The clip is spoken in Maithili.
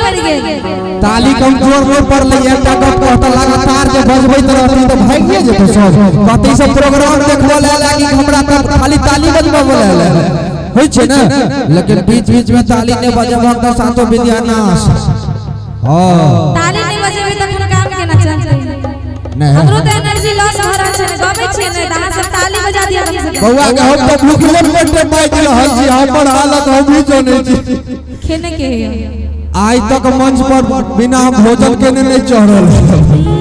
पड़ि गेल। ताली कमजोर नहि पड़लै। एकटा गप कहता, लगातार जे बजबैत रहती तऽ भागिए जेतै सब। कहते ई सब प्रोग्राम देखबऽ लए लागी, हमरा तऽ खाली ताली बजबऽ लए आयल होइ छै ने। लेकिन बीच बीच में ताली नहि बजेबह तऽ सातो विद्या नाश। हँ। ताली नहि बजेबै तखन काम केना चलतै? नहि। हमरो तऽ एनर्जी लॉस भऽ रहल छै ने। गबै छियै ने, तऽ अहाँ सब ताली बजा दिअ कम से कम। बौआ के हम तऽ भूखले पेटे बाजि रहल छी, हमर हालत हम ही जनै छी। खेने के है। आइ तक मंच पर बिना हम भोजन केने नहि चढ़ल।